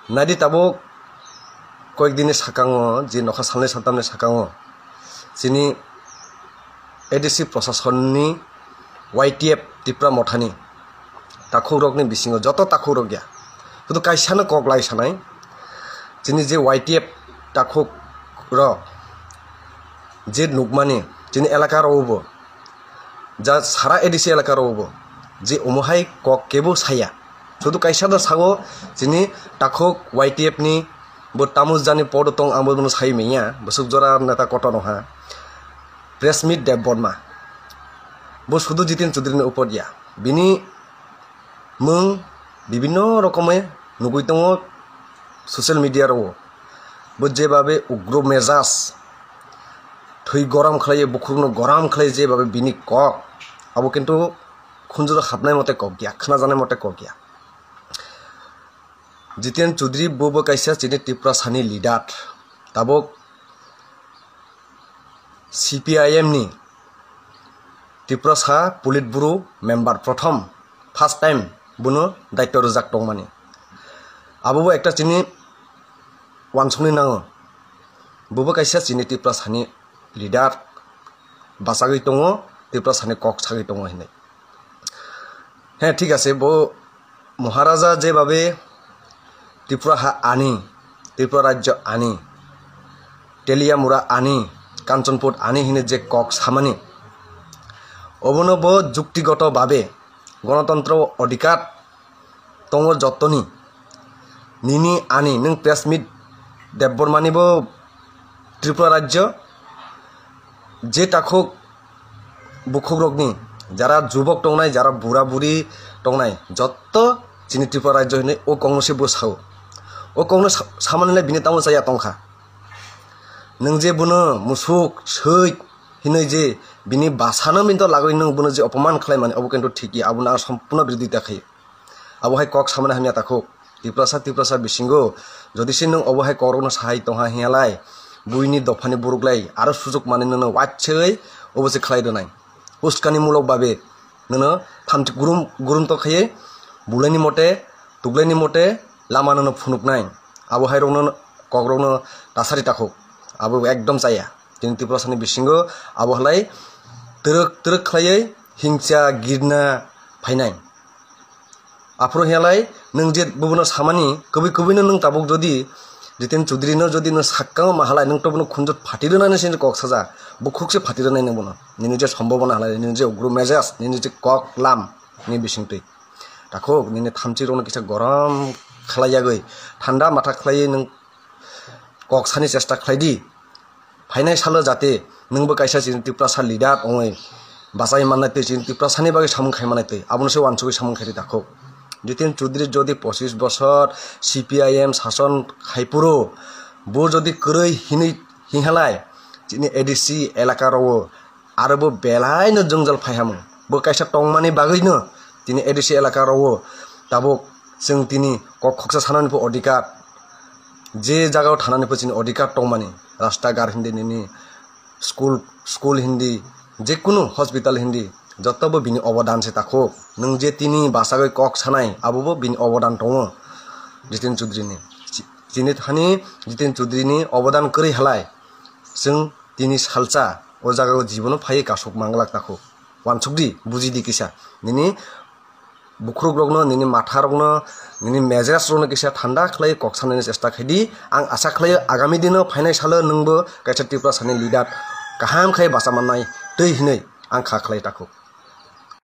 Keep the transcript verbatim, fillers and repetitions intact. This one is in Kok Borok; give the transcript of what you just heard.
Naidi tabuk koyek dini sakango, je nokha salnwi saltamni sakango, chini A D C prosasonni Y T F Tipra Mothani takhukrokni bisingo joto takhukrok ya, hudu kaisano kok lai sanai, chini je Y T F takhukrok je nukmani chini elaka rogo bo, ja sara A D C elaka rogo bo, je omo hai kok kebo saya. Sudu kaisa da sago chini takhuk Y T F ni bo tamu jani podo tong, ang bo bono sai manya, bwswk jora neta kotor no ha. Press meet Debbarma. Bo sudu Jiten Chaudhary ni upor ya. Bini mung bibinno rokome nugui tongo social media rogo. Bo jebabe ugro mejaj, thwi gorom khlaiye, bukhukno gorom khlaiye, jebabe bini kok, abo kintu khunjuro hapnai mote kok ya, khnajaknai mote kok ya. Jiten Chaudhary bo bo kaisa chini Tiprasani leader, tabuk C P I M ni Tiprasa Politburo member, prothom, first time bono daityo rwjak tongmani. Abo bo ekta chini wansukni nango. Bo bo kaisa chini Tiprasani leader, bachagwi tongo, Tiprasani kok sagwi tongo hinwi. He, thik ase, bo Maharaja jebabe Tripura ha ani, Tripura rajyo ani, Teliamura ani, Kanchanpur ani hinwi je kok samani, obono bo juktigoto babe, gonotontro odhikar tongo jottoni, nini ani, nwng press meet Debbarmani bo Tripura rajyo, je takhuk bukhukrokni, jara jubok tongnai, jara bura buri tongnai, jotto chini Tripura rajyo hinwi o kokno se bo sao. O kokno sa-, samanilai bini tamo chaya tongkha. Nwng je bono musuk, soi hinwi je bini basano minto lagwi nwng bono je opoman khlaimani, obo kintu thik ya, abono ang sompurno birodita khaio. Abo hai kok samani hamya takhuk. Tiprasa, Tiprasa bisingo jodi se nwng obo hai kokrokno sahai tongha hinhalai, buini dophani buruklai aro sujuk manwi nono waitsegwi obo se khlai rwnai. Uskani mulok babe nono thamchi gurum, gurum tok khaiwi bulaini mote, tuklaini mote lama nono phunuknai. Abo hai rokno, kokrokno tasari takhuk. Abo ekdom chaya. Chini Tiprasani bisingo abo halai twrwk twrwk khlaiwi hingcha girna phainai. Aphuru hinhalai nwng je bubuno samani kwbwi kwbwino nwng tabuk jodi Jiten Chaudhary no jodi nwng sakkango mahalai nwng to bono khunjot phati rwnani se kok saja, bukhuk se phati rwnai nwng bono. Nini je sombobona halai, nini je ugru mejaj, nini je kok lam ni bisingtwi. Takhuk nini thamchi rokno kisa gorom khlai yagwi, thanda matha khlaiwi nwng kok sani chesta khlai di. Phainai salo jate nwngbo kaisa chini Tiprasa leader wngwi bachai mannai twi, chini Tiprasani bagwi samung khai mannai twi, abono se wansugwi samung khai di takhuk. Jiten Chaudhary jodi pochis bosor C P I M sason khai phuru, bo jodi kwrwi hinwi hinhalai chini A D C elaka rogo aro bo belai no jwngjal phai hamung. Bo kaisa tongmani bagwi no tini A D C elaka rogo tabuk chwng tini kok khoksa sanani pho odhikar, je jagao thanani pho chini odhikar tongmani, rasta gar hindi nini, school, school hindi, jekunu hospital hindi, joto bo bini obodan se takhuk. Nwng je tini bachagwi kok sanai, abo bo bini obodan tongo Jiten Chaudhary ni. Chi-, chini thani Jiten Chaudhary ni obodan kwrwi halai chwng tini salsa o jagao jibono phaiwi kasuk manglak takhuk. Wansuk di, buji di kisa. Nini bukhuruk rokno, nini matha rokno, nini mejaj rokno kisa thanda khlai kok sanani chesta khai di. Ang asa khlaio agami dino phainai salo nwngbo kaisa Tiprasani leader kaham khai bacha mannai twi hinwi ang kha khlai takhuk.